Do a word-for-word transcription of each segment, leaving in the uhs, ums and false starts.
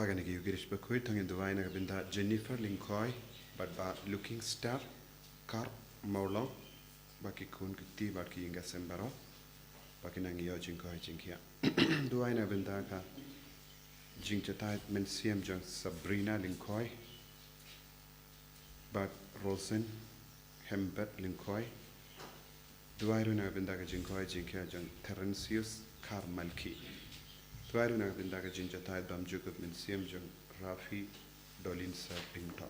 Kane ka Eucharist bakhuid, to ngin duwai na ka bynta Jennifer Lyngkhoi bad Bah Looking Star, Kar Mawlong, bad ki khun ki kti bad ki ïing ki sem baroh, ba kin nang ïoh jingkoit jingkhiah. Duwai na ka bynta ka jingjatai mynsiem jong Sabrina Lyngkhoi bad Rosen Hembet Lyngkhoi. Duwai ruh na ka bynta ka jingkoit jingkhiah jong Terencius Kar Malki. Duwai ruh na ka bynta ka jingjatai bymjukut mynsiem jong Rafi Dolinsa Pington.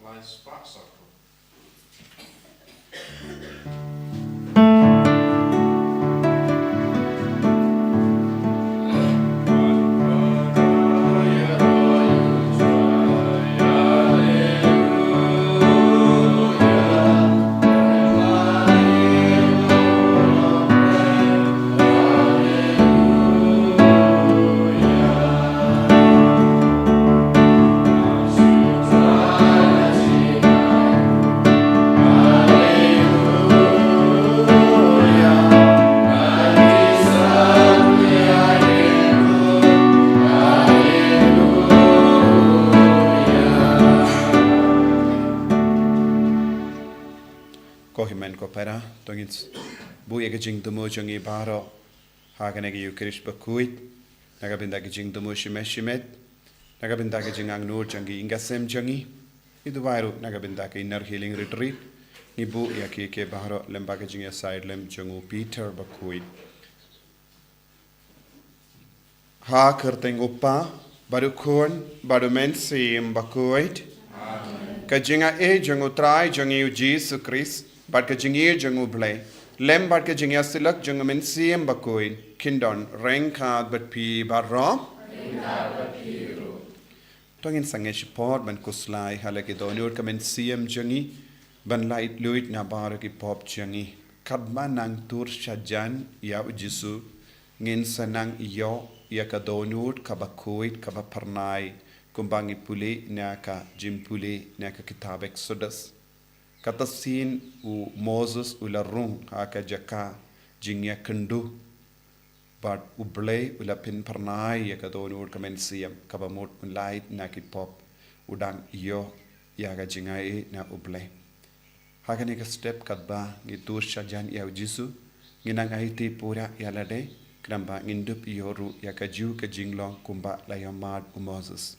Lai Spah Sahkut. Ko hynmen ko para, to ngin s-, buh ïa ka jingthmu jong ngi baroh ha kane ka Eucharist bakhuid, na ka bynta ka jingthmu shimet shimet, na ka bynta ka jingangnud jong ki ïing ki sem jong ngi. Ngi duwai ruh na ka bynta ka Inner Healing Retreat. Ngi buh ïa ki, ki baroh lem bad ka jingïasaid lem jong u Peter bakhuid. Ha ka kyrteng u Kpa bad u Khun bad u Mynsiem Bakhuid. Amen. Ka jingaiei jong u Trai jong ngi u Jisu Khrist bad ka jingïeit jong u Blei lem bad ka jingïasyllok jong u Mynsiem Bakhuid kin don ryngkat bad phi baroh. To ngin sangeh shaphang ban khuslai ha la ki dohnud ka mynsiem jong ngi, ban laitluid na baroh ki pop jong ngi. Katba nang tur shajan ïa u Jisu, ngin sa nang ïoh ïa ka dohnud kaba khuid kaba phyrnai, kumba ngi pule na ka jingpule na ka kitab Exodus. Kata sien u Moses u la rung ha ka jaka jingïakynduh. Bad u Blei u la pynphyrnai ïa ka dohnud ka mynsiem, kaba mut un lait na ki pop, u dang ïoh ïa ka jingaiei na u Blei. Ha kane ka step katba ngi tur shajan ïa u Jisu, ngin nang aiti pura ïa lade, khnang ba ngin dup ïoh ruh ïa kajuh ka jinglong kumba la ïamad u Moses.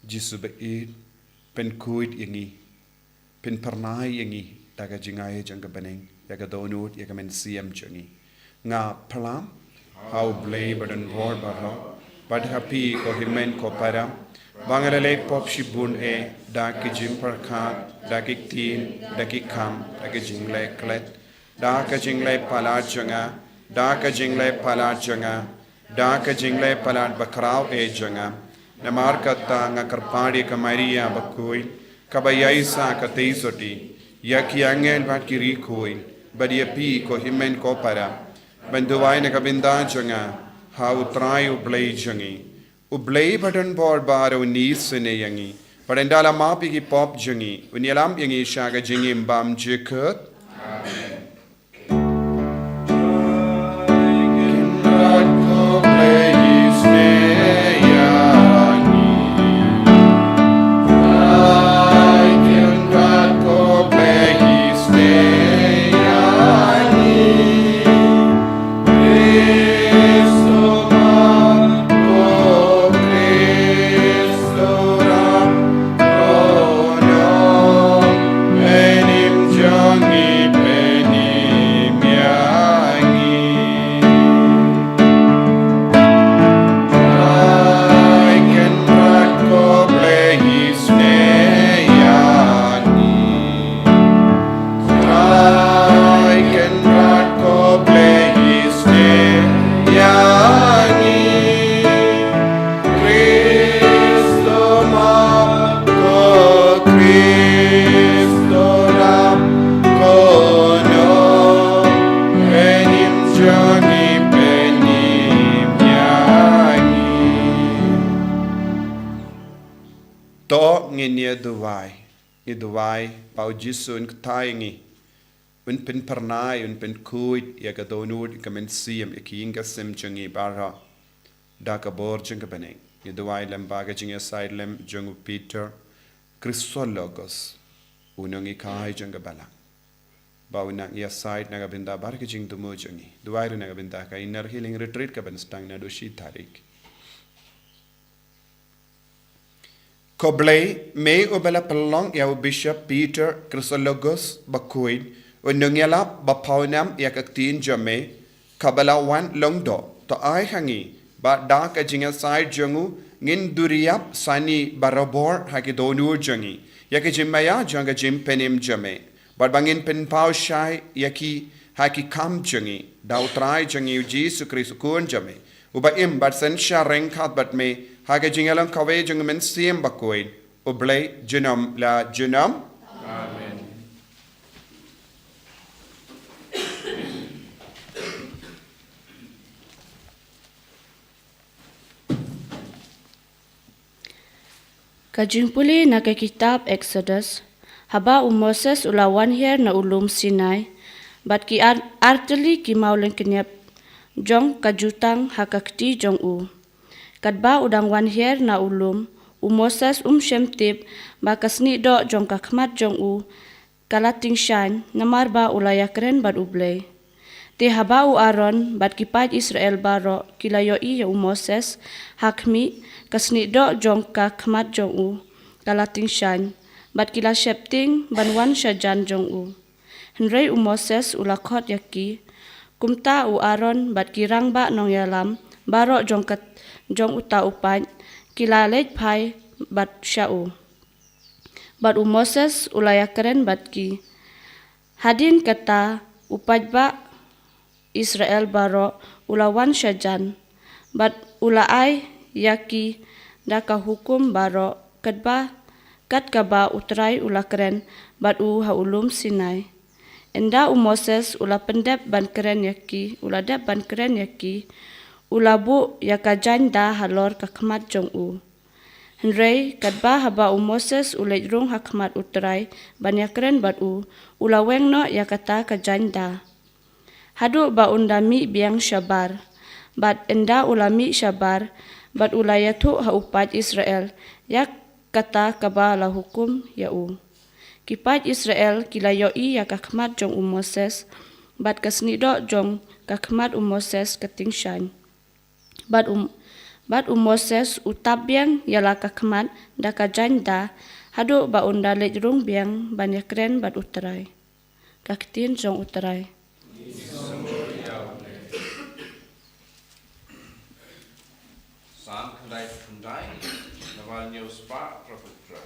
Jisu ba ïeit, pynkhuid ïa ngi, pynphyrnai ïa ngi da ka jingaiei jong ka bneng, ïa ka dohnud, ïa ka mynsiem jong ngi. Nga phla ha u Blei badonbor baroh, bad ha phi ko hynmen ko para, ba nga la leh pop shibun eh, da ki jingpyrkhat, da ki ktien, da ki kam, da ki jingleh klet, da ka jingleh palat jong nga, da ka jingleh palat jong nga, da ka jingleh palat bakhraw eh jong nga. Namar kata nga kyrpad ïa ka Maria bakhuid, kaba ïaisah katei sotti, ïa ki angel bad ki riewkhuid, bad ïa phi ko hynmen ko para, ban duwai na ka bynta jong nga ha u Trai u Blei jong ngi. U Blei badonbor baroh un isynei ïa ngi, bad un da la map ïa ki pop jong ngi, un ïalam ïa ngi sha ka jingim bymjukut. Amen. Ngi duwai, ngi duwai ba u Jisu un kthah ïa ngi, un pynphyrnai, un pynkhuid ïa ka dohnud ka mynsiem, ïa ki ïing ka sem jong ngi baroh da ka bor jong ka bneng. Ngi duwai lem ba ka jingïasaid lem jong u Peter Christologos, u nonghikai jong ka balang, ba un nang ïasaid na ka bynta baroh ka jingthmu jong ngi. Duwai ruh na ka bynta ka Inner Healing Retreat ka ban sdang naduh shi tarik. Ko Blei, me uba la pynlong ïa u Bishop Peter Christologos bakhuid, u nongïalap ba pawnam ïa ka ktien jong me, kaba la wan long doh, to ai ha ngi ba da ka jingïasaid jong u ngin duriap sani barabor ha ki dohnud jong ngi ïa ka jingmaïa jong ka jingpynim jong me, bad ba ngin pynpaw shai ïa ki ha ki kam jong ngi, da u Trai jong ngi u Jisu Khrist u Khun jong me, uba im bad synshar ryngkat bad me ha ka jingïalong kawei jong u Mynsiem Bakhuid, U Blei junom la junom. Amen. Ka jingpule na ka kitab Exodus. Haba u Moses u la wan hiar na u lum Sinai, bad ki ar, artylli ki mawlyngkniap jong ka jutang ha ka kti jong u. Katba u dang wan hiar na u lum, u Moses um shym tip ba ka snieh doh jong ka khmat jong u ka la tyngshaiñ, namar ba u la ïakren bad U Blei. Te haba u Aaron bad ki paid Israel baroh ki la ïohi ïa u Moses ha khmih, ka snieh doh jong ka khmat jong u ka la tyngshaiñ, bad ki la sheptieng ban wan sha jan jong u. Hynrei u Moses u la khot ïa ki. Kumta u Aaron bad ki rangbah nongïalam baroh jong ka, jong uta u paid ki la leit phai bad sha u. Bad u Moses u la ïakren bad ki. Hadien kata u paidbah Israel baroh u la wan sha jan, bad u la ai ïa ki da ka hukum baroh katba, kat kaba u Trai u la kren bad u ha u lum Sinai. Ynda u Moses u la pyndep ban kren ïa ki, u la dep ban kren ïa ki, u la buh ïa ka jaiñda halor ka khmat jong u. Hynrei katba haba u Moses u leit rung ha khmat u Trai ban ïakren bad u, u la weng noh ïa kata ka jaiñda, haduh ba un da mih biang shabar. Bad ynda u la mih shabar, bad u la ïathuh ha u paid Israel ïa kata kaba la hukum ïa u. Ki paid Israel ki la ïohi ïa ka khmat jong u Moses, bad ka snieh doh jong ka khmat u Moses ka tyngshaiñ. Bad u, bad u Moses u tap biang ïa la ka khmat da ka jaiñda, haduh ba un da leit rung biang ban ïakren bad u Trai. Ka ktien jong u Trai. Psalm khyndai phew khyndai, na ba hynñiew spah phra phew phra.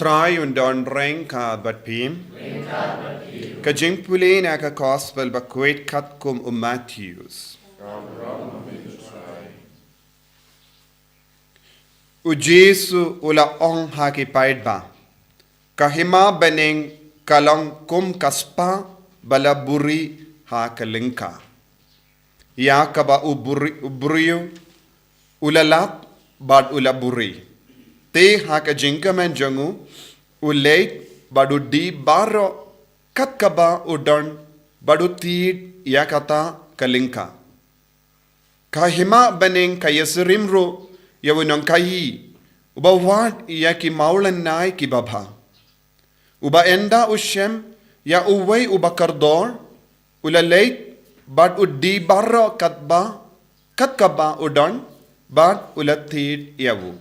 Trai un don ryngkat bad phi. Ka jingpule na ka gospel ba kwet katkum u Mathaios. U Jisu u la ong ha ki paidbah, ka hima bneng ka long kum ka spah ba la buri ha ka lyngkha. Ïa kaba u buri, u briew u la lap bad u la buri. Te ha ka jingkmen jong u, u leit bad u die baroh kat kaba u don bad u tied ïa kata ka lyngkha. Ka hima bneng ka ïasyriem ruh ïa u nongkhaïi uba wad ïa ki mawlynnai kiba bha. Uba ynda u shem ïa uwei uba kordor, u la leit bad u die baroh katba, kat kaba u don, bad u la tied ïa u.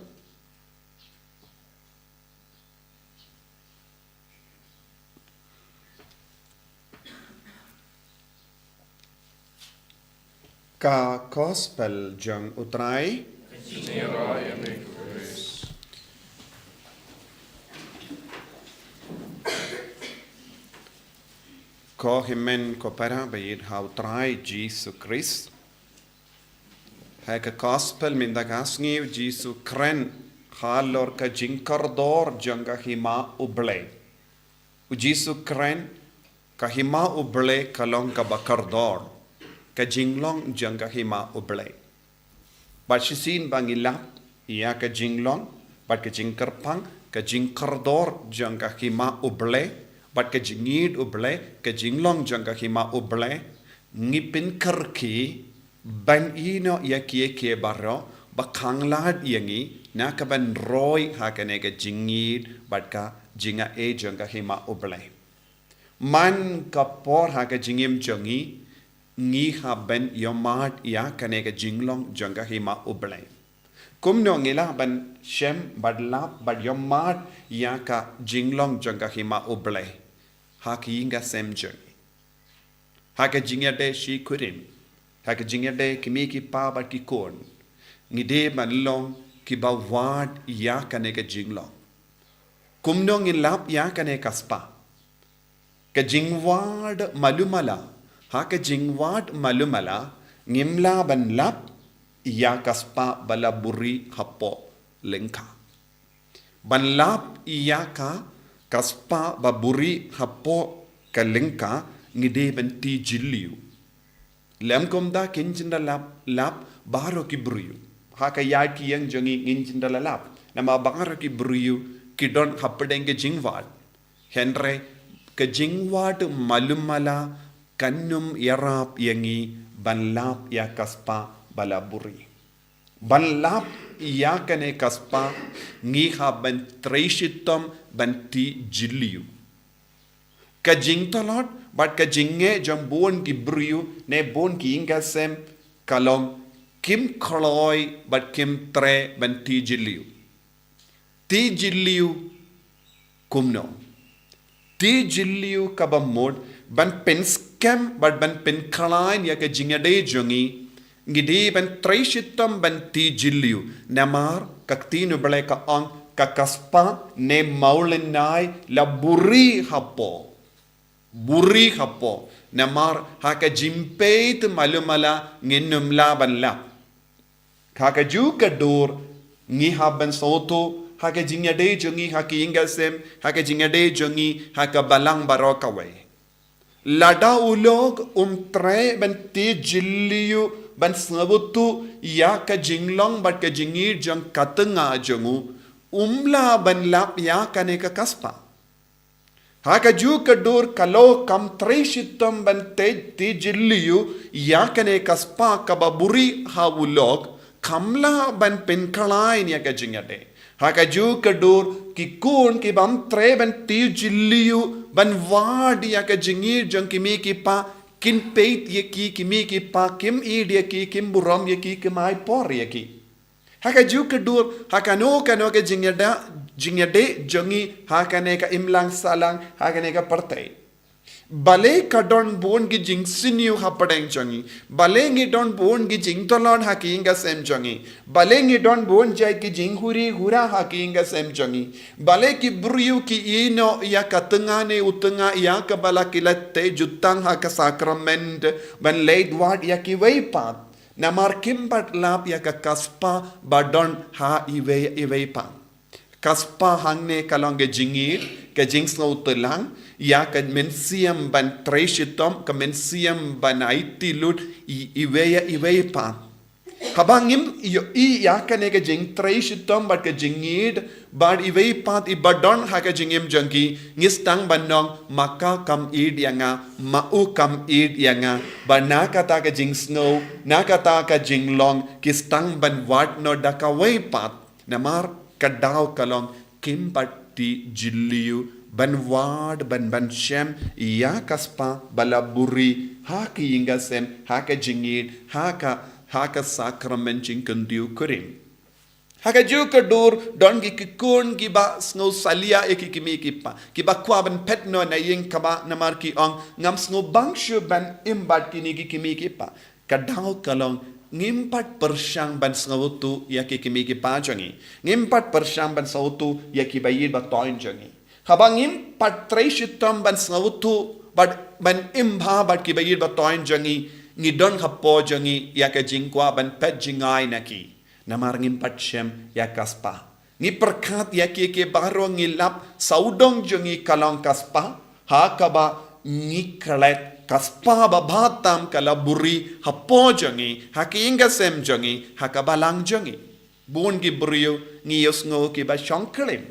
Ka gospel jong u Trai. Ko hynmen ko para ba ïeit ha u Trai Jisu Khrist. Ha ka gospel mynta ka sngi u Jisu kren halor ka jingkordor jong ka hima U Blei. U Jisu kren ka hima U Blei ka long kaba kordor, ka jinglong jong ka hima U Blei. Bad shisien ba ngi lap ïa ka jinglong bad ka jingkyrpang, ka jingkordor jong ka hima U Blei, bad ka jingïeid U Blei, ka jinglong jong ka hima U Blei, ngi pynkyrkhu ban ïehnoh ïa kiei kiei baroh ba khanglad ïa ngi na ka ban roi ha kane ka jingïeid bad ka jingaiei jong ka hima U Blei. Man ka por ha ka jingim jong ngi, ngi hap ban ïohmad ïa kane ka jinglong jong ka hima U Blei. Kumno ngi lah ban shem bad lap bad ïohmad ïa ka jinglong jong ka hima U Blei ha ki ïing ki sem jong ngi, ha ka jingïadei shi kurim, ha ka jingïadei kmie ki kpa bad ki khun, ngi dei ban long kiba wad ïa kane ka jinglong. Kumno ngin lap ïa kane ka spah? Ka jingwad malu mala, ha ka jingwad malu mala, ngim lah ban lap ïa ka spah ba la buri hapoh lyngkha. Ban lap ïa ka, ka spah ba buri hapoh ka lyngkha, ngi dei ban ti jylliew. Lym kumta ngin jin da lap, lap baroh ki briew. Ha ka ïaid ki ïeng jong ngi ngin jin da la lap. Namar baroh ki briew ki don hapdeng ka jingwad. Hynrei ka jingwad malu mala kan ym ïarap ïa ngi ban lap ïa ka spah ba la buri. Ban lap ïa kane ka spah ngi hap ban trei shitom ban ti jylliew. Ka jingtlot bad ka jingeh jong bun ki briew ne bun ki ïing ki sem ka long kim kloi bad kim treh ban ti jylliew. Ti jylliew kumno? Ti jylliew kaba mut ban pynskhem bad ban pynkhlaiñ ïa ka jingïadei jong ngi, ngi dei ban trei shitom ban ti jylliew. Namar ka ktien U Blei ka ong ka, ka spah ne mawlynnai la buri hapoh. Buri hapoh. Namar ha ka jingpeit malu mala ngin ym lah ban lap. Ha kajuh ka dur ngi hap ban sngewthuh ha ka jingïadei jong ngi ha ki ïing ki sem, ha ka jingïadei jong ngi ha ka balang baroh kawei. Lada u lok um treh ban ti jylliew ban sngewthuh ïa ka jinglong bad ka jingïeid jong ka tnga jong u, um lah ban lap ïa kane ka, ka spah. Ha kajuh ka dur ka lok kam trei shitom ban ti, ti jylliew ïa kane ka spah kaba buri ha u lok, kam lah ban pynkhlaiñ ïa ka jingïadei. Ha kajuh ka dur ki khun ki bym treh ban ti jylliew ban wad ïa ka jingïeid jong ki kmie ki kpa, kin peit ïa ki, ki kmie ki kpa kim ïeid ïa ki, kim burom ïa ki, kim ai por ïa ki. Ha kajuh ka dur, ha kano kano ka jingïada, jingïadei jong ngi ha kane ka imlang sahlang, ha kane ka pyrthei. Balei ka don bun ki jingsniew hapdeng jong ngi. Balei ngi don bun ki jingtolon ha ki ïing ki sem jong ngi. Balei ngi don bun jait ki jinghuri hura ha ki ïing ki sem jong ngi. Balei ki briew ki ïehnoh ïa ka tnga ne u tnga ïa kaba la ki la teh jutang ha ka sakrament ban leit wad ïa kiwei pat. Namar kim pat lap ïa ka, ka spah ba don ha iwei, iwei pat. Ka spah hangne ka long ka jingïeid, ka jingsngewthuh lang, ïa ka mynsiem ban trei shitom, ka mynsiem ban aiti lut, i, iwei ïa iwei pat. Haba ngim ïohi ïa kane ka jingtrei shitom bad ka jingïeid, bad iwei pat iba don ha ka jingim jong ki, ngi sdang ban ong, ma ka kam ïeid ïa nga, ma u kam ïeid ïa nga, bad na kata ka jingsngew, na kata ka jinglong, ki sdang ban wad noh da kawei pat. Namar ka daw ka long kim pat tih jylliew ban wad ban, ban shem ïa ka spah ba la buhrieh ha ki ïing ki sem, ha ka jingïeid, ha ka, ha ka sakrament jingkyntiew kurim. Ha kajuh ka dur don ki, ki khun kiba sngew salia ïa ki kmie ki kpa, kiba kwah ban phet noh na ïing kaba, namar ki ong ngam sngewbang shuh ban im bad kine ki kmie ki kpa. Ka daw ka long ngim pat pyrshang ban sngewthuh ïa ki kmie ki kpa jong ngi. Ngim pat pyrshang ban sngewthuh ïa kiba ïeid ba thoiñ jong ngi. Haba ngim pat trei shitom ban sngewthuh bad ban im bha bad kiba ïeid ba thoiñ jong ngi, ngi don hapoh jong ngi ïa ka jingkwah ban phet jngai na ki. Namar ngim pat shem ïa ka spah. Ngi pyrkhat ïa kiei kiei baroh, ngi lap sawdong jong ngi ka long ka spah, ha kaba ngi klet ka spah babha tam ka la buhrieh hapoh jong ngi, ha ki ïing ki sem jong ngi, ha ka balang jong ngi. Bun ki briew ngi ïohsngew kiba shongklim,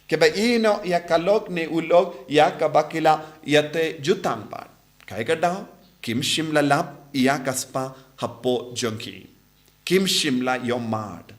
kiba ïehnoh ïa ka lok ne u lok ïa kaba ki la ïateh jutang bad. Kaei ka daw? Kim shym la lap ïa ka spah hapoh jong ki. Kim shym la ïohmad.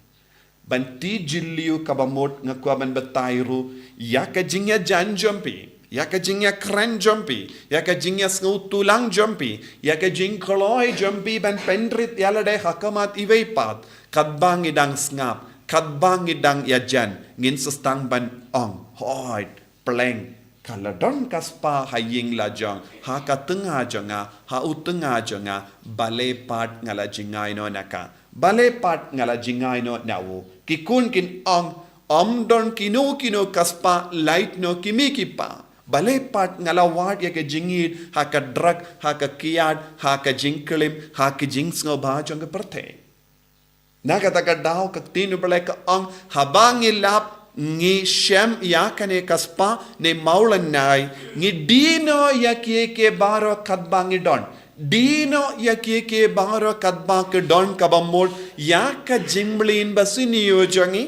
Ban tih jylliew kaba mut nga kwah ban batai ruh ïa ka jingïajan jong phi, ïa ka jingïakren jong phi, ïa ka jingïasngewthuh lang jong phi, ïa ka jingkloi jong phi ban pynrit ïa lade ha khmat iwei pat. Katba ngi dang sngap, katba ngi dang ïajan, ngin sa sdang ban ong, hooid, pleng, ka la don ka spah ha ïing la jong, ha ka tnga jong nga, ha u tnga jong nga, balei pat nga la jngai noh na ka, balei pat nga la jngai noh na u. Ki khun kin ong, ym don kino kino ka spah, lait noh kmie ki kpa. Balei pat nga la wad ïa ka jingïeid ha ka drug, ha ka kiad, ha ka jingklim, ha ka jingsngewbha jong ka pyrthei. Na kata ka daw ka ktien u Blei ka ong, haba ngi lap, ngi shem ïa kane ka spah ne mawlynnai, ngi die noh ïa kiei kiei baroh katba ngi don. Die noh ïa kiei kiei baroh katba ki don kaba mut ïa ka jingmlien basniew jong ngi,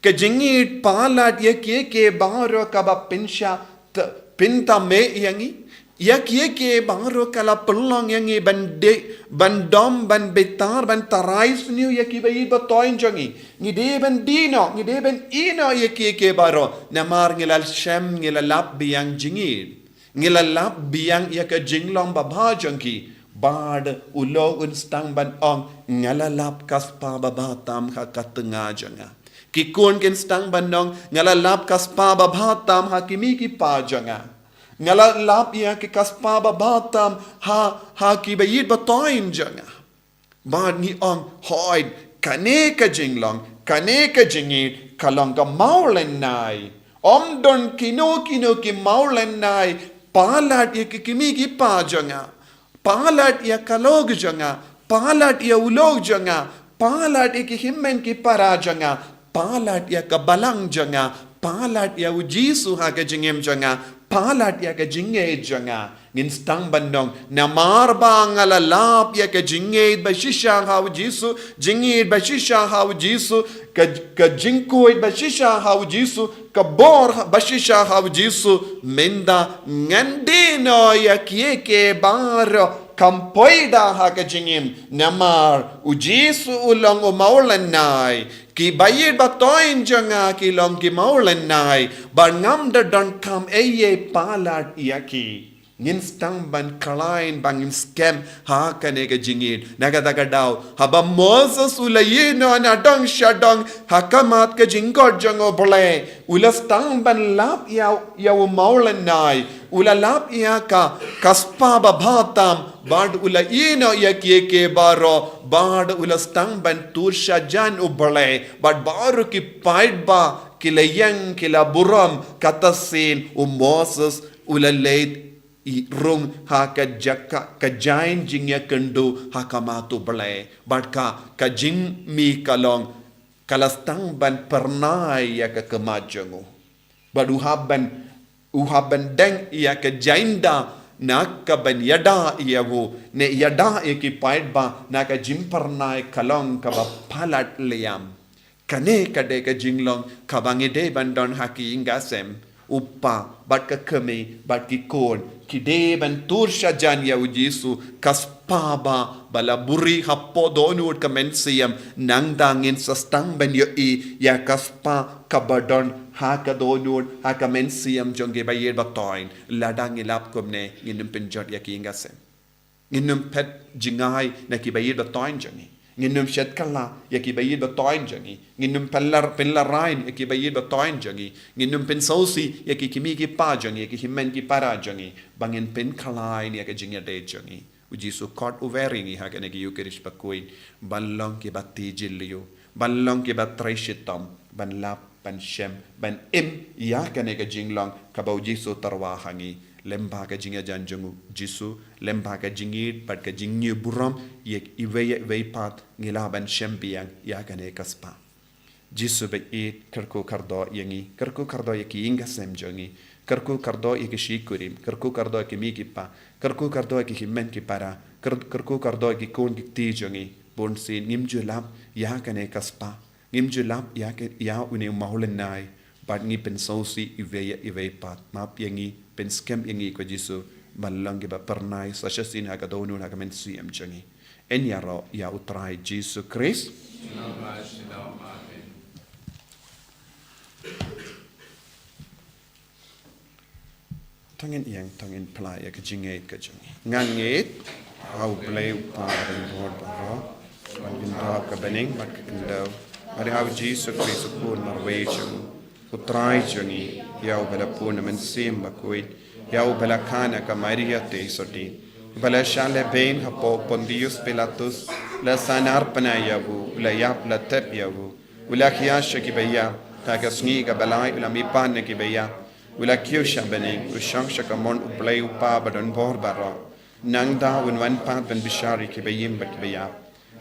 ka jingïeid palat ïa kiei kiei baroh kaba pynshah, te, pynthame ïa ngi. Ïa kiei kiei baroh ka la pynlong ïa ngi ban dei, ban dom, ban bitar, ban tharai sniew ïa kiba ïeid ba thoiñ jong ngi. Ngi dei ban die noh, ngi dei ban ïehnoh ïa kiei kiei baroh. Namar ngi la shem, ngi la lap biang jingïeid. Ngi la lap biang ïa ka jinglong babha jong ki. Bad u lok un sdang ban ong, nga la lap ka spah babha tam ha ka tnga jong nga. Ki khun kin sdang ban ong, nga la lap ka spah babha tam ha kmie ki kpa jong nga. Nga la lap ïa ki ka spah babha tam ha, ha kiba ïeid ba thoiñ jong nga. Bad ngi ong, hooid, kane ka jinglong, kane ka jingïeid, ka long ka mawlynnai. Ym don kino kino ki mawlynnai, palat ïa ki kmie ki kpa jong nga. Palat ïa ka lok jong nga, palat ïa u lok jong nga, palat ïa ki hynmen ki para jong nga, palat ïa ka balang jong nga, palat ïa u Jisu ha ka jingim jong nga, palat ïa ka jingïeid jong nga. Ngin sdang ban ong, namar ba nga la lap ïa ka jingïeid bashisha ha u Jisu, jingïeid bashisha ha u Jisu, ka, ka jingkhuid bashisha ha u Jisu, ka bor bashisha ha u Jisu, mynta ngan die noh ïa kiei kiei baroh kam poi da ha ka jingim, namar u Jisu u long u mawlynnai, kiba ïeid ba thoiñ jong nga ki long ki mawlynnai, bad ngam da donkam ei ei palat ïa ki. Ngin sdang ban khlaiñ ba ngin skhem ha kane ka jingïeid. Na kata ka daw, haba Moses u la ïehnoh na dong sha dong ha khmat ka jingkhot jong U Blei, u la sdang ban lap ïa, ïa u mawlynnai, u la lap ïa ka, ka spah babha tam, bad u la ïehnoh ïa kiei kiei baroh, bad u la sdang ban tur sha jan U Blei, bad baroh ki paidbah ki la ïeng, ki la burom. Kata sien u Moses u la leit i rung ha ka jaka, ka jaiñ jingïakynduh ha khmat U Blei. Bad ka, ka jingmih ka long, ka la sdang ban pyrnai ïa ka khmat jong u. Bad u hap ban, u hap ban deng ïa ka jaiñ da na ka ban ïada ïa u, ne ïada ïa ki paidbah na ka jingpyrnai ka long kaba palat liam. Kane ka dei ka jinglong kaba ngi dei ban don ha ki ïing ki sem, u kpa bad ka kmie bad ki khun ki dei ban tur sha jan ïa U Jisu, ka spah ba, ba la buhrieh hapoh dohnud ka mynsiem. Nangta ngin sa sdang ban ïohi ïa ka spah kaba don ha ka dohnud, ha ka mynsiem jong ki ba ïeit ba thoiñ. Lada ngi lap kumne, ngin ym pynjot ïa ki ïing ki sem. Ngin ym phet jngai na ki ba ïeit ba thoiñ jong ngi. Ngin ym shet kylla ïa ki ba ïeit ba thoiñ jong ngi. Ngin ym pynlar, pynlaraiñ ïa ki ba ïeit ba thoiñ jong ngi. Ngin ym pynsngewsih ïa ki kmie ki kpa jong ngi, ïa ki hynmen ki para jong ngi, ba ngin pynkhlaiñ ïa ka jingïadei jong ngi. U Jisu khot u wer ïa ngi ha kane ka Ïukharist bakhuid ban long ki ba tih jylliew, ban long ki ba trei shitom, ban lap, ban shem, ban im ïa kane ka jinglong kaba U Jisu u tyrwa ha ngi. Lem bad ka jingïajan jong U Jisu, lem bad ka jingïeid bad ka jingïaburom ïa iwei ïa iwei pat, ngi lah ban shem biang ïa kane ka spah. Jisu ba ïeit, kyrkhu kyrdoh ïa ngi, kyrkhu kyrdoh ïa ki ïing ki sem jong ngi, kyrkhu kyrdoh ïa ki shikurim, kyrkhu kyrdoh ïa ki kmie ki kpa, kyrkhu kyrdoh ïa ki hynmen ki para, kyr-, kyrkhu kyrdoh ïa ki khun ki kti jong ngi. Bunsien ngim ju lap ïa kane ka spah. Ngim ju lap ïa ka, ïa une u mawlynnai, bad ngi pynsngewsih iwei ïa iwei pat. Map ïa ngi, pynskhem ïa ngi ko Jisu, ban long ki ba pyrnai sa shisien ha ka dohnud ha ka mynsiem jong ngi. Yn ïaroh ïa U Trai Jisu Khrist. To ngin ïeng, to ngin phla ïa ka jingïeid ka jong ngi. Ngan ïeid ha U Blei U Kpa badonbor baroh, uban kynthoh ka bneng bad ka khyndew, bad ha U Jisu Khrist U Khun marwei jong U Trai jong ngi, ïa uba la pun na Mynsiem Bakhuid, ïa uba la kha na ka Maria Theisotti, uba la shah lehbeiñ hapoh Pontius Pilatus, la sahnarphna ïa u, u la ïap, la thep ïa u, u la khiah sha ki ba ïap, ha ka sngi kaba lai u la mihpat na ki ba ïap, u la kiew sha bneng, u shong sha kamon U Blei U Kpa badonbor baroh. Nangta un wan pat ban bishar ïa ki ba im bad ki ba ïap.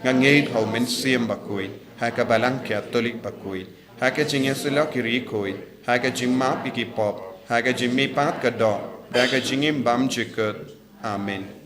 Nga ïeid ha U Mynsiem Bakhuid, ha ka Balang Katholik bakhuid, ha ka jingïasyllok ïa ki riewkhuid, ha ka jingmap ïa ki pop, ha ka jingmihpat ka doh, ha ka jingim bymjukut. Amen.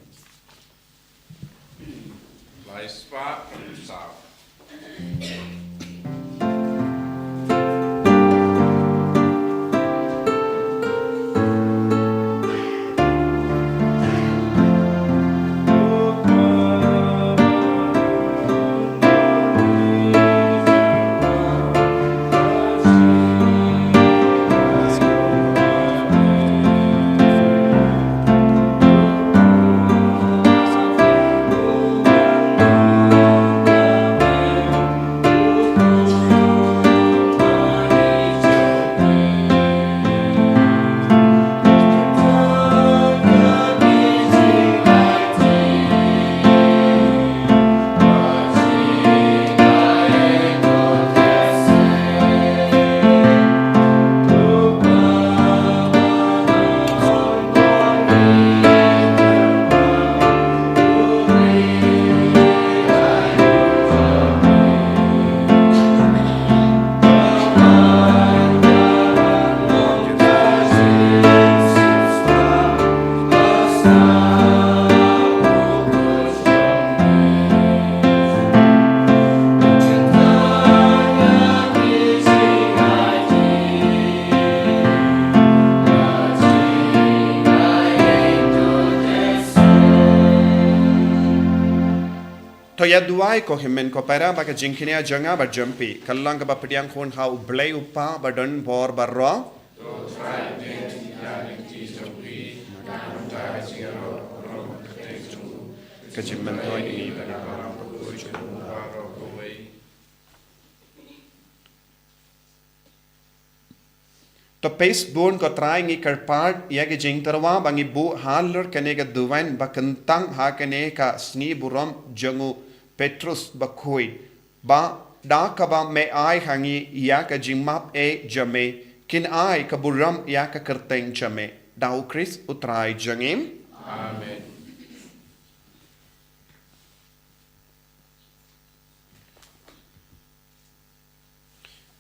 To ïa duwai ko hynmen ko para ba ka jingkñia jong nga bad jong phi kan long kaba pdiang khun ha U Blei U Kpa badonbor baroh. ka jingmyntoi ïa ngi bad ïa ka ram bakhuid jong u baroh kawei. To peit bun ko Trai, ngi kyrpad ïa ka jingtyrwa ba ngi buh halor kane ka duwan ba kyntang ha kane ka sngi burom jong u Petrus bakhuid, ba da kaba me ai ha ngi ïa ka jingmap ïa jong me, kin ai ka burom ïa ka kyrteng jong me. Da u Khrist u Trai jong ngi. Amen.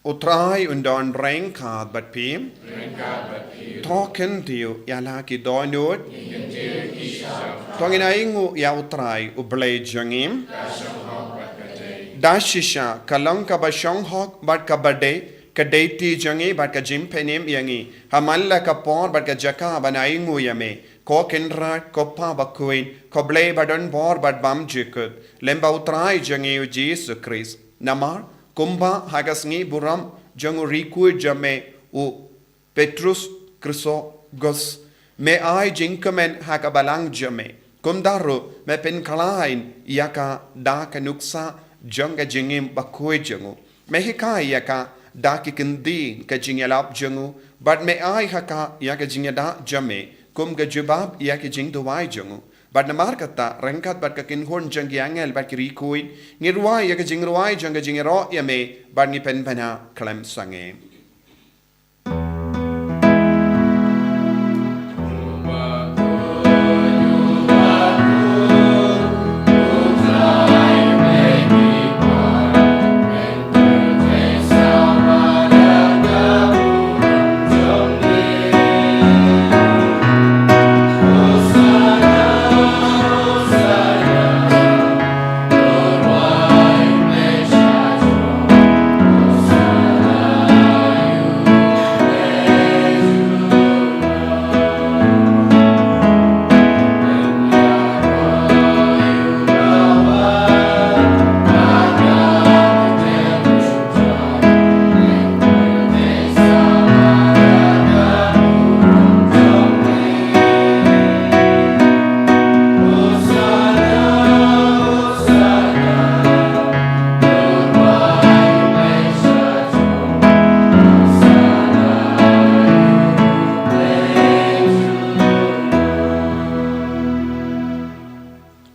U Trai un don ryngkat bad phi. Ryngkat bad phi. To kyntiew ïa la ki dohnud. Ngi kyntiew ïa ki shong. To ngin ainguh ïa u Trai u Blei jong ngi. Ka shong hok bad ka dei. Da shisha ka long kaba shong hok bad kaba dei, ka dei ti jong ngi bad ka jingpynim ïa ngi. Ha man la ka por bad ka jaka ban ainguh ïa me, ko Kynrad, ko Pa bakhuid, ko Blei ba don bor bad bymjukut, lem bad u Trai jong ngi u Jisu Khrist. Namar kumba ha ka sngi burom jong u riewkhuid jong me u Petrus Chrysogonos, me ai jingkmen ha ka balang jong me. Kumta ruh me pynkhlaiñ ïa ka da ka nuksa jong ka jingim bakhuid jong u. Me hikai ïa ka da ki kyntien ka jingïalap jong u, bad me ai ha ka ïa ka jingïada jong me kum ka jubab ïa ka jingduwai jong u. Bad namar kata, ryngkat bad ka kynhun jong ki angel bad ki riewkhuid, ngi rwai ïa ka jingrwai jong ka jingïaroh ïa me, bad ngi pynbna khlem sangeh.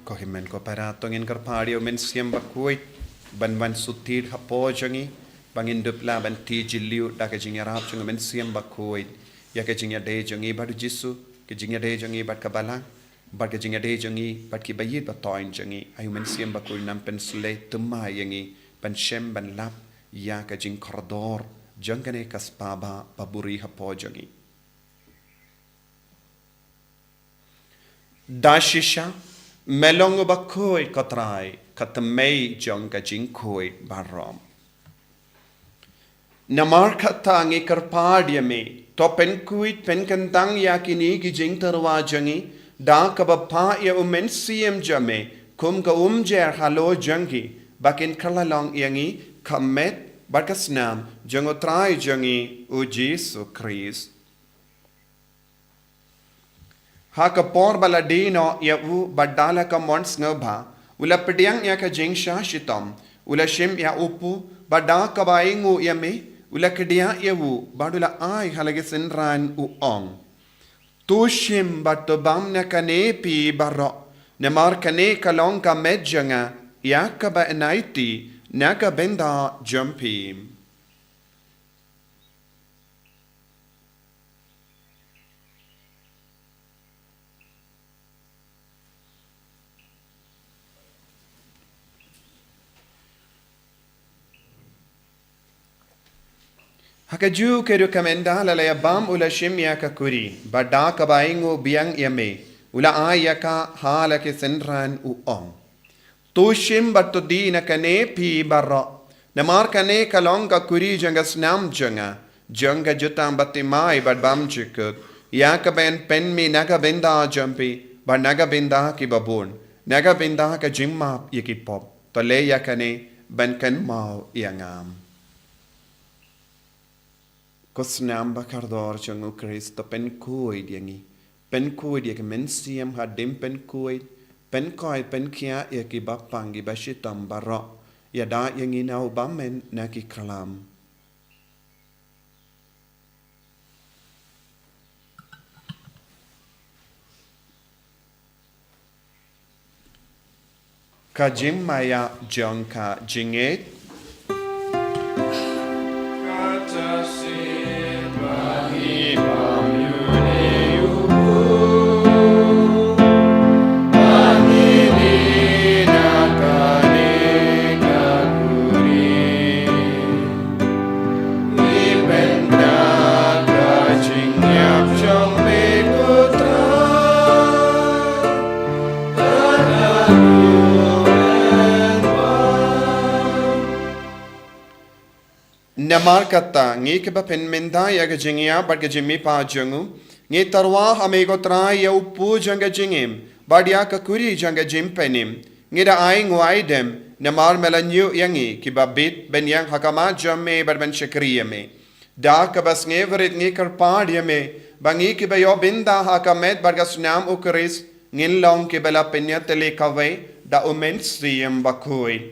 Ko hynmen ko para, to ngin kyrpad ïa u Mynsiem Bakhuid ban wan sutit hapoh jong ngi, ba ngin dup lah ban tih jylliew da ka jingïarap jong u Mynsiem Bakhuid ïa ka jingïadei jong ngi bad u Jisu, ka jingïadei jong ngi bad ka balang, bad ka jingïadei jong ngi bad ki ba ïeit ba thoiñ jong ngi. Ai u Mynsiem Bakhuid un nang pynshlei thymmai ïa ngi ban shem ban lap ïa ka jingkordor jong kane ka spah bah ba buhrieh hapoh jong ngi. Da shisha me long u bakhuid, ko Trai, ka thymmei jong ka jingkhuid baroh. Namar kata ngi kyrpad ïa me, to pynkhuid pynkyntang ïa kine ki jingtyrwa jong ngi da kaba phah ïa u Mynsiem jong me kum ka umjer halor jong ngi, ba kin kylla long ïa ngi ka met bad ka snam jong u Trai jong ngi u Jisu Khrist. Ha ka por ba la die noh ïa u bad da la ka mon sngewbha, u la pdiang ïa ka jingshah shitom, u la shim ïa u kpu, bad da kaba ainguh ïa me, u la kdiah ïa u bad u la ai ha la ki synran, u ong: To shim bad to bam na kane phi baroh, namar kane ka long ka met jong nga ïa kaba yn aiti na ka bynta jong phi. Ha kajuh ka rukom ynda la ïa bam u la shim ïa ka kuri, bad da kaba ainguh biang ïa me, u la ai ïa ka ha la ki synran, u ong: To shim bad to die na kane phi baroh, namar kane ka long ka kuri jong ka snam jong nga, jong ka jutang bathymmai bad bymjukut, ïa kaba yn pynmih na ka bynta jong phi bad na ka bynta ki babun, na ka bynta ka jingmap ïa ki pop. To leh ïa kane ban kynmaw ïa nga. Ko snam ba kordor jong u Khrist, to pynkhuid ïa ngi. pynkhuid ïa ki mynsiem hadien pynkhuid, pynkhuid pynkhiah ïa ki bapang ki bashitom baroh, ïada ïa ngi na u bymman na ki khlam. Ka jingmaïa jong ka jingngeit. Namar kata, ngi kiba pynmynta ïa ka jingïap bad ka jingmihpat jong u, ngi tyrwa ha me ko Trai ïa u puh jong ka jingim, bad ïa ka kuri jong ka jingpynim. Ngi da ai nguaidem, namar me la ñiuh ïa ngi, kiba bit, ban ïeng ha khmat jong me, bad ban shakri ïa me. Da kaba sngewrit ngi kyrpad ïa me, ba ngi kiba ïoh bynta ha ka met bad ka snam u Khrist, ngin long kiba la pynïatylli kawei, da u Mynsiem Bakhuid.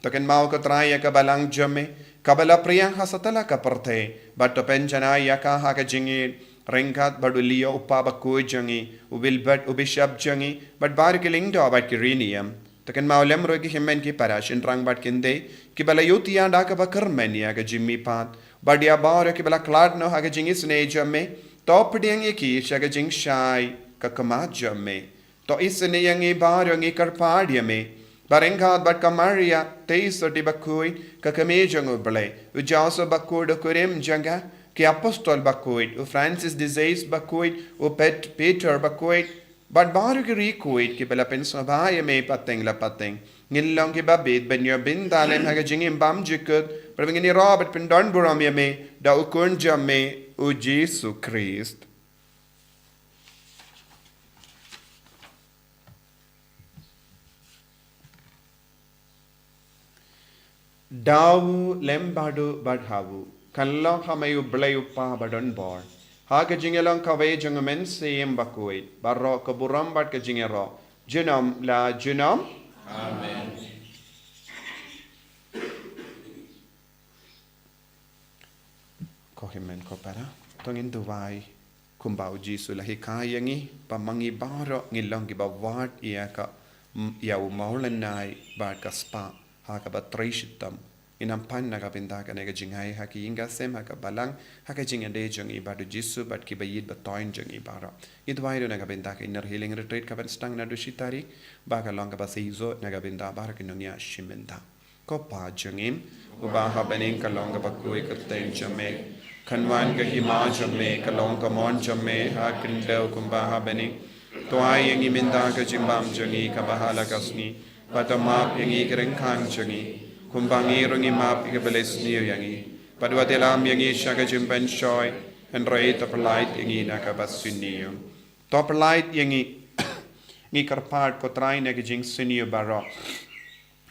To kynmaw ko Trai ïa ka balang jong me, kaba la pyrshang ha satlak ka pyrthei, bad to pynjanai ïa ka ha ka jingïeit, ryngkat bad u Leo u kpa bakhuid jong ngi, u Wilbert u bishop jong ngi, bad baroh ki lyngdoh bad ki riewniam. To kynmaw lem ruh ïa ki hynmen ki para shynrang bad ki khyndai, kiba la ïohthiah da kaba kyrmen ïa ka jingmihpat, bad ïa baroh kiba la khlad noh ha ka jingisynei jong me, to pdiang ïa ki sha ka jingshai ka khmat jong me. To isynei ïa ngi baroh ngi kyrpad ïa me. Ba ryngkat bad ka Maria, tei sotti bakhuid, ka kmie jong u Blei, u Joseph bakhuid u kurim jong ka, ki apostol bakhuid, u Francis de Sales bakhuid, u Pet-, Peter bakhuid, bad baroh ki riewkhuid kiba la pynsngewbha ïa me pateng la pateng. Ngin long kiba bit ban ïoh bynta lem ha ka jingim bymjukut, bad ba ngin ïaroh bad pyndon burom ïa me, da u Khun jong me, u Jisu Khrist. Da u lem bad u bad ha u, kan long ha me u Blei u Kpa badonbor, ha ka jingïalong kawei jong u Mynsiem Bakhuid, baroh ka burom bad ka jingïaroh, junom la junom. Amen. Ko hynmen ko para, to ngin duwai. Kumba u Jisu u la hikai ïa ngi, ba ma ngi baroh ngin long kiba wad ïa ka, m-, ïa u mawlynnai bad ka spah, ha kaba trei shitom. Ngin ym pan na ka bynta kane ka jingai ha ka ïing ka sem ha ka balang, ha ka jingïadei jong ngi bad u Jisu bad kiba ïeit ba thoiñ jong ngi baroh. Ngi duwai ruh na ka bynta ka Inner Healing Retreat kaban sdang naduh shi tarik, ba kan long kaba shisha na ka bynta baroh ki nongïaid shi bynta. Ko Pa jong ngi, uba ha bneng, ka long kaba khuid ka kyrteng jong me. Kan wan ka hima jong me, ka long ka mon jong me, ha khyndew kumba ha bneng. To ai ïa ngi mynta ka jingbam jong ngi kaba ha la ka sngi. Bad to map ïa ngi ki ryngkang jong ngi, kumba ngi ruh ngi map ïa kiba leh sniew ïa ngi. Bad wat ïalam ïa ngi sha ka jingpynshoi, hynrei to pyllait ïa ngi na kaba sniew. To pyllait ïa ngi, ngi kyrpad ko Trai na ka jingsniew baroh.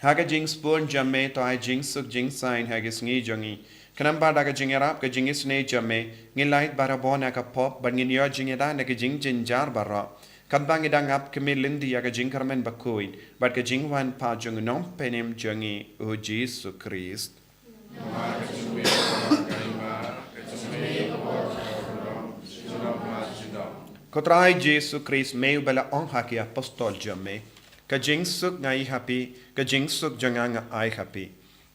Ha ka jingsbun jong me to ai jingsuk jingsaiñ ha ka sngi jong ngi. Khnang ba da ka jingïarap ka jingisynei jong me, ngin lait barabor na ka pop, bad ngin ïoh jingïada na ka jingjynjar baroh. Katba ngi dang ap khmih lynti ïa ka jingkyrmen bakhuid, bad ka jingwan pat jong u Nongpynim jong ngi u Jisu Khrist. Ko Trai Jisu Khrist, me uba la ong ha ki apostol jong me, ka jingsuk nga ai ha phi, ka jingsuk jong nga nga ai ha phi.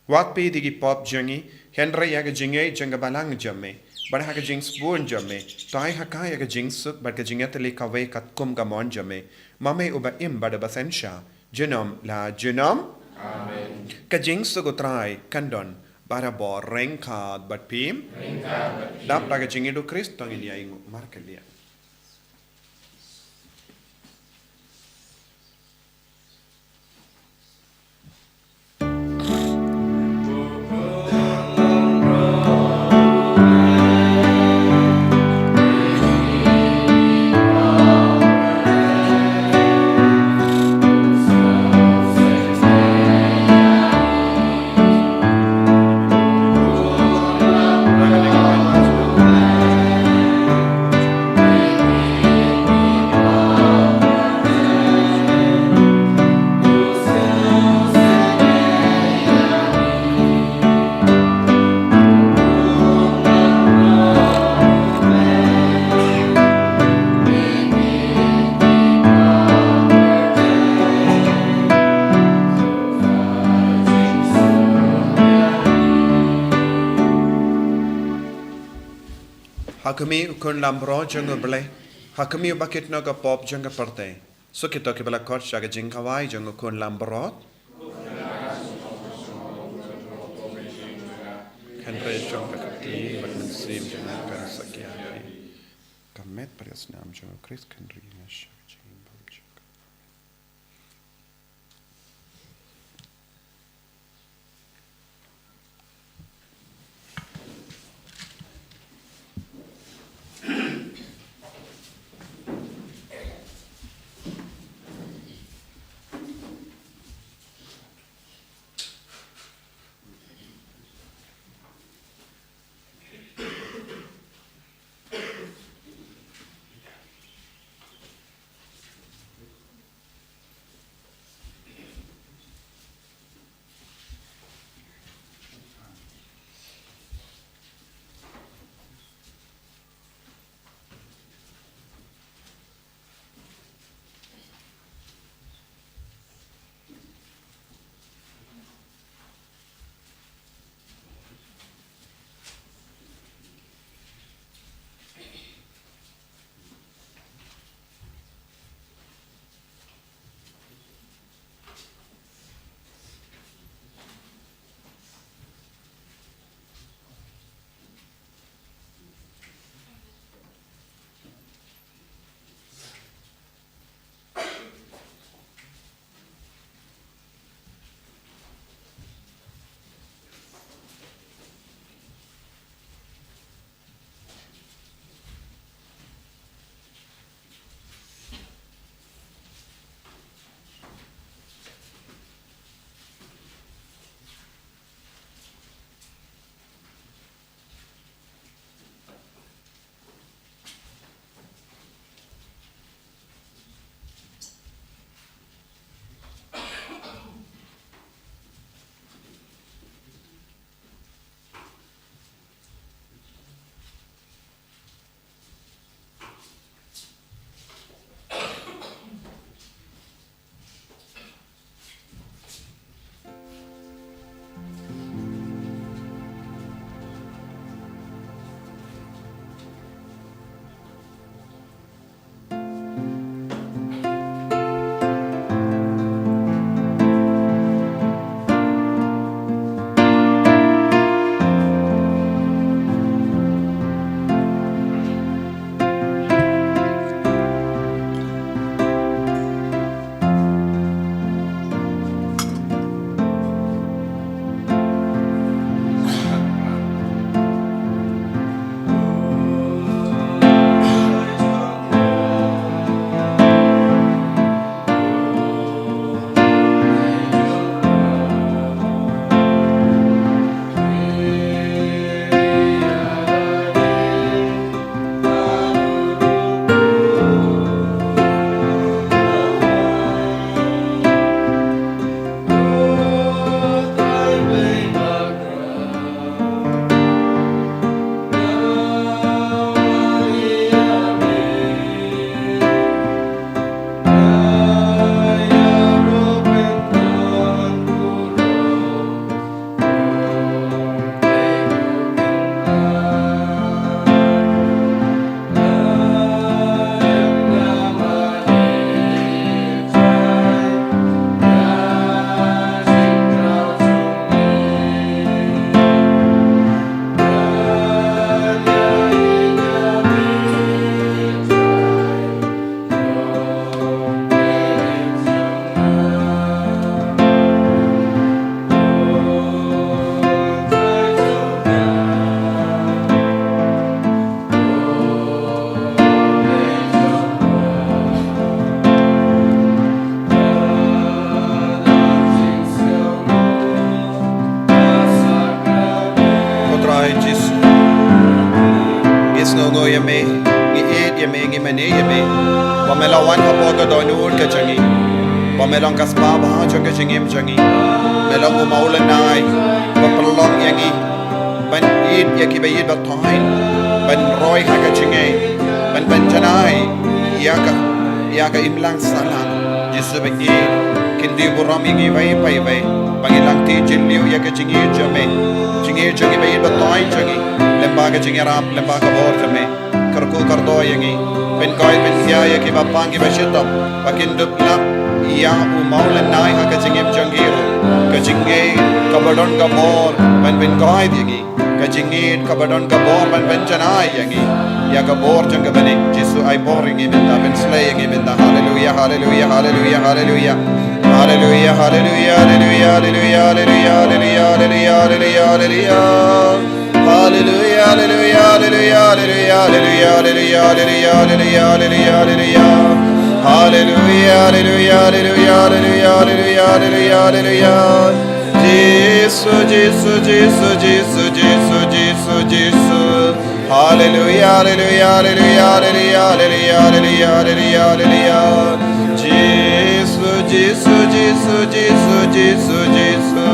Wat peit ïa ki pop jong ngi, hynrei ïa ka jingngeit jong ka balang jong me, bad ha ka jingsbun jong me, to ai ha ka ïa ka jingsuk bad ka jingïatylli kawei katkum ka mon jong me, ma me uba im bad uba synshar, junom la junom. Amen. Ka jingsuk u Trai kan don barabor ryngkat bad phi. Ryngkat bad phi. Dap da ka jingïeit u Khrist to ngin ïa ainguh markylliang. Ha khmih u Khun Lambrot jong U Blei, ha khmih uba kit noh ka pop jong ka pyrthei. Suk kito kiba la khot sha ka jingkhawai jong u Khun Lambrot. Kynrei jong ka kti bad mynsiem jong nga kan sakia. Ka met bad ka snam jong u Khrist kynrei ïa nga sha ka jingbam jong ka. Ko Trai Jisu, ngi sngewnguh ïa me, ngi ïeit ïa me, ngi mane ïa me. Ba me la wan hapoh ka dohnud ka jong ngi. Ba me long ka spah bha jong ka jingim jong ngi. Me long u mawlynnai ba pynlong ïa ngi ban ïeit ïa kiba ïeit ba thaiñ, ban roi ha ka jingngeit, ban, ban janai ïa ka, ïa ka imlang sahlang. Jisu ba ïeit, kyndiw burom ïa ngi iwei pa iwei ba ngin nang tih jylliew ïa ka jingïeit jong me. Jingïeit jong ngi ba ïeit ba thaiñ jong ngi, lem bad ka jingïarap, lem bad ka bor jong me. kyrkhu kyrdoh ïa ngi. Pynkoit pynkhiah ïa kiba pang kiba shitom ba kin dup lap ïa u mawlynnai ha ka jingim jong ki ruh. Ka jingngeit kaba don ka bor ban pynkoit ïa ngi. Ka jingngeit kaba don ka bor ban pynjanai ïa ngi ïa ka bor jong ka bneng. Jisu, ai bor ïa ngi mynta, pynslei ïa ngi mynta. Haleluya, haleluya, haleluya, haleluya. Haleluya, haleluya, haleluya, haleluya, haleluya, haleluya, haleluya, haleluya. Haleluya, haleluya, haleluya, haleluya, haleluya, haleluya, haleluya, haleluya, haleluya. Haleluya, haleluya, haleluya, haleluya, haleluya, haleluya, haleluya. Jisu, Jisu, Jisu, Jisu, Jisu, Jisu, Jisu. Haleluya, haleluya, haleluya, haleluya, haleluya, haleluya, haleluya, haleluya. Jisu, Jisu, Jisu, Jisu, Jisu, Jisu.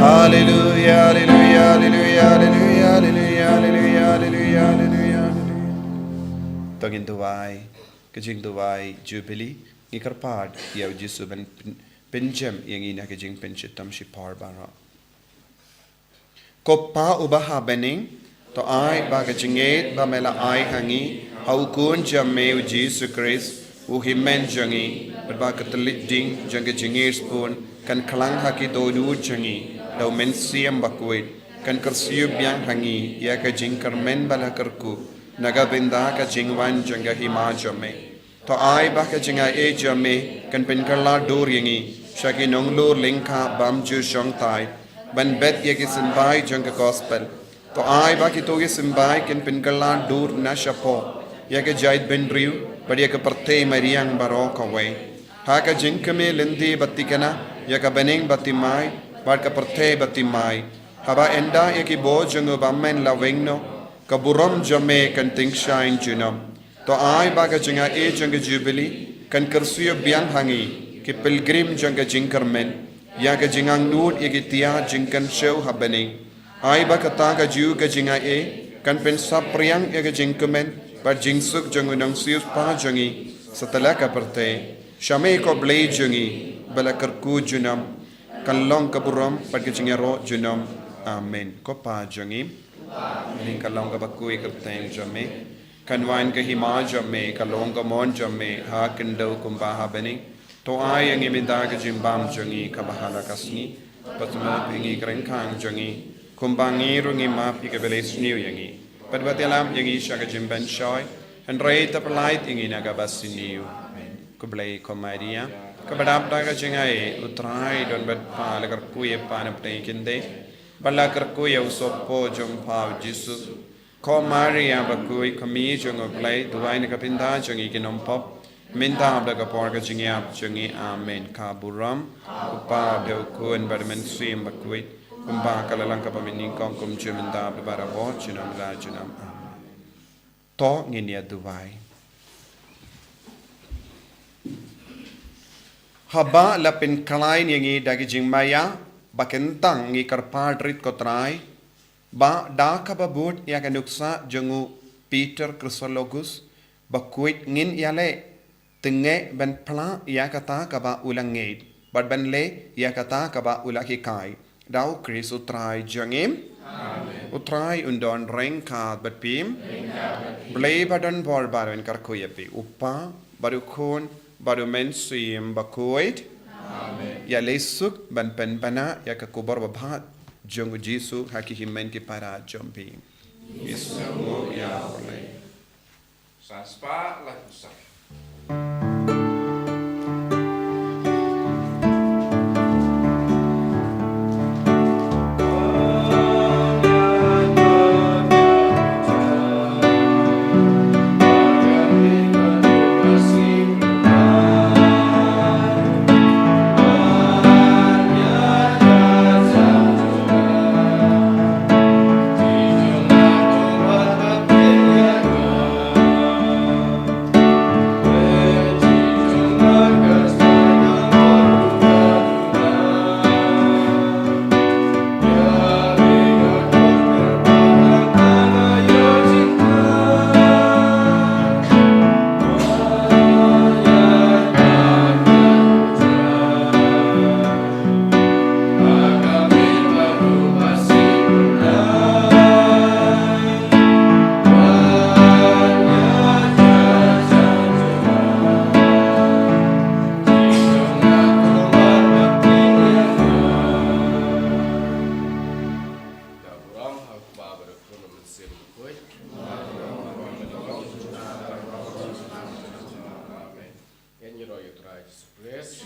Haleluya, haleluya, haleluya, haleluya, haleluya, haleluya, haleluya, haleluya, haleluya. To ngin duwai, ka jingduwai Jubili, ngi kyrpad ïa u Jisu ban pyn-, pynjem ïa ngi na ka jingpynshitom shipor baroh. Ko Pa uba ha bneng, to ai ba ka jingngeit ba me la ai ha ngi ha u Khun jong me u Jisu Khrist, u Hynmen jong ngi, bad ba ka tlot ding jong ka jingngeit sbun kan khlang ha ki dohnud jong ngi da u Mynsiem Bakhuid, kan kyrsiew biang ha ngi ïa ka jingkyrmen ba la kyrkhu na ka bynta ka jingwan jong ka Hima jong me. To ai ba ka jingai jong me kan pynkylla dur ïa ngi sha ki nonglor lyngkha bymjukut shongthait ban bet ïa ki symbai jong ka gospel. To ai ba kito ki symbai kin pynkylla dur na shapoh ïa ka jaitbynriew bad ïa ka pyrthei mariang baroh kawei. Ha ka jingkmen lynti ba thikna ïa ka bneng ba thymmai bad ka pyrthei ba thymmai. Haba ynda ïa ki bor jong u bymman la weng noh, ka burom jong me kan tyngshaiñ junom. To ai ba ka jingai jong ka Jubili kan kyrsiew biang ha ngi ki pilgrim jong ka jingkyrmen ïa ka jingangnud ïa ki tiar jingkynshew ha bneng. Ai ba kata kajuh ka jingai kan pynsaphriang ïa ka jingkmen bad jingsuk jong u nongsiewspah jong ngi satlak ka pyrthei. Sha me ko Blei jong ngi ba la kyrkhu junom, kan long ka burom bad ka jingïaroh junom. Amen. Ko Pa jong ngi, ha bneng, kan long kaba khuid ka kyrteng jong me. Kan wan ka hima jong me, kan long ka mon jong me ha khyndew kumba ha bneng. To ai ïa ngi mynta ka jingbam jong ngi kaba ha la ka sngi. Bad sumar ïa ngi ka ryngkang jong ngi, kumba ngi ruh ngi map ïa kiba la isniew ïa ngi. Bad wat ïalam ïa ngi sha ka jingpynshoi, hynrei to pyllait ïa ngi na kaba sniew. Amen. Khublei ko Maria, kaba dap da ka jingaiei, u Trai u don bad pha. La kyrkhu ïa pha na pdeng ki khyndai, bad la kyrkhu ïa u sohpop jong pha u Jisu. Ko Maria bakhuid, ko Kmie jong u Blei, duwai na ka bynta jong ngi ki nongpop, mynta bad ha ka por ka jingïap jong ngi. Amen. Ka burom u Pa bad u Khun bad u Mynsiem Bakhuid, kumba ka la long kaba mynnyngkong, kumjuh mynta bad barabor, junom la junom. Amen. To ngin ïa duwai. Haba la pynkhlaiñ ïa ngi da ki jingmaïa ba kyntang, ngi kyrpad rit ko Trai, ba da kaba bud ïa ka nuksa jong u Peter Christologus bakhuid, ngin ïaleh tyngeh ban phla ïa kata kaba u la ngeit bad ban leh ïa kata kaba u la hikai. Da u Khrist u Trai jong ngi. Amen. U Trai un don ryngkat bad phi. Ryngkat bad phi. Blei ba don bor baroh un kyrkhu ïa phi, u Pa bad u Khun bad u Mynsiem Bakhuid. Amen. Ïaleh suk ban pynbna ïa ka khubor babha jong u Jisu ha ki hynmen ki para jong phi. Ngi sngewnguh ïa U Blei. Sa spah laiphew saw. Ngan ïaroh ïa u Trai Jisu Khrist.